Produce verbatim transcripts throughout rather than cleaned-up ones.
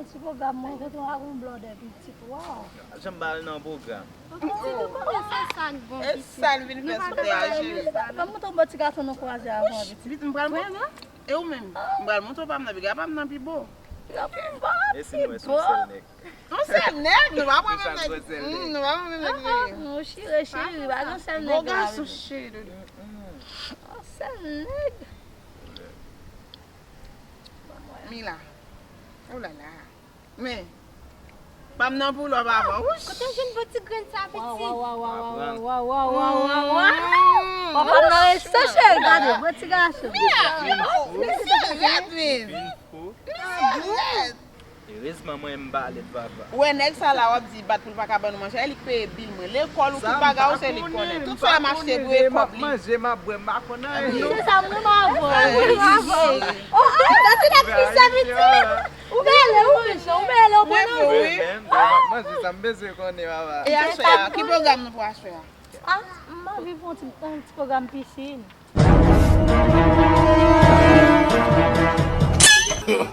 Ti pwogram, mwen rankontre ak yon blòdè pitit, waw. Janm ba l nan pwogram. Pitit, ou konnen se sa k bon, pitit. E sa l vin fè sou tè a, cheri? Ban m montre yon bon ti gason nou kwaze avè w, pitit. Pitit, m pral... Vrèman? E ou menm? M pral montre w pa m nan, piga pa m nan pi bo. Piga pa m nan pi bo. E si nou wè se yon sèl nèg? Yon sèl nèg, nou pa pran menm nèg. Mm, nou pa pran menm nèg veye. Ah, ah, chire, chire, pa gen sèl nèg la. Bon gason, cheri doudou. Yon sèl nèg. Mila. Oh la la. Men, pa m nan pou lòp avan. Wouch! Kote w jwenn bon ti grenn sa, pitit? Waw, waw, waw. Papa nan resto, cheri, gade, bon ti gason. Mila, oh, misye rèd, men. Misye rèd. Erezman mwen m pa lèd, papa. Ou wè nèg sa la w ap di bat pou l pa ka ban nou manje, e li k peye bil mwen. Lekòl ou, tout bagay ou, se li k konnen. Tout sa m achte dwe kòb li. Manje, m ap bwè, m pa konn anyen. Se sa m renmen avè w. Oh, ah, gade nèg ki sèvi ti. Ou bèle, ou mechan, ou bèle, ou bon nan vi. Mwen, m ap manje sa m bezwen konnen, papa. E aswè a, ki pwogram nou pou aswè a? Ah, m anvi fè yon ti, yon ti pwogram pisin.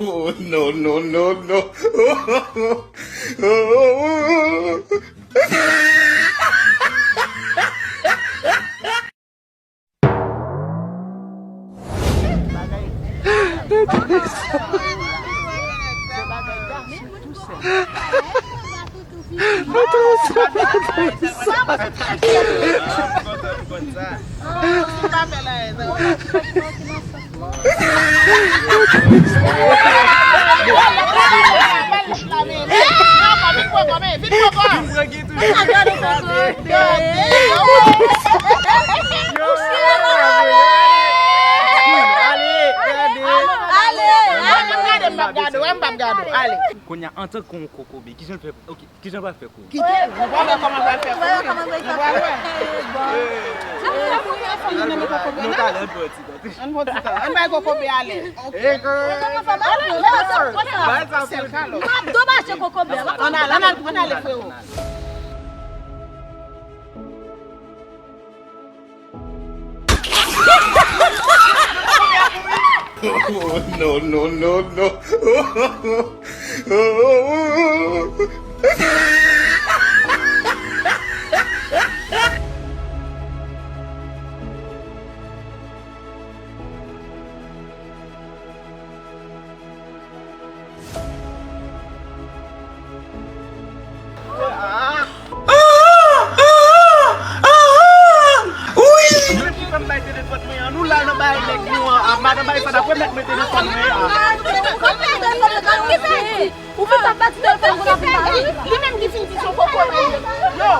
Oh, no, no, no, no. Kounye a, antanke yon kokobe, kijan l fè, ok, kijan l pral fè kouri? Kite l. Nou pral wè kòman l pral fè kouri. Nou pral wè. Nou talè, nou pral wè. Ann pran ti tan. Ann bay kokobe ale. Ok. Sèl kalòt. M ap domaje kokobe a. Ann ale, ann ale, ann ale, frewo. Oh, no, no, no, no. Wi! Menm ki fè m bay telefòn mwen an, nou la nan bay nèg nou an, a, madan bay sa, dapre mèt mwen telefòn mwen an. Ou fin ap bati telefòn pou n ap pale. Li menm ki fin di se yon koko li ye. Yo!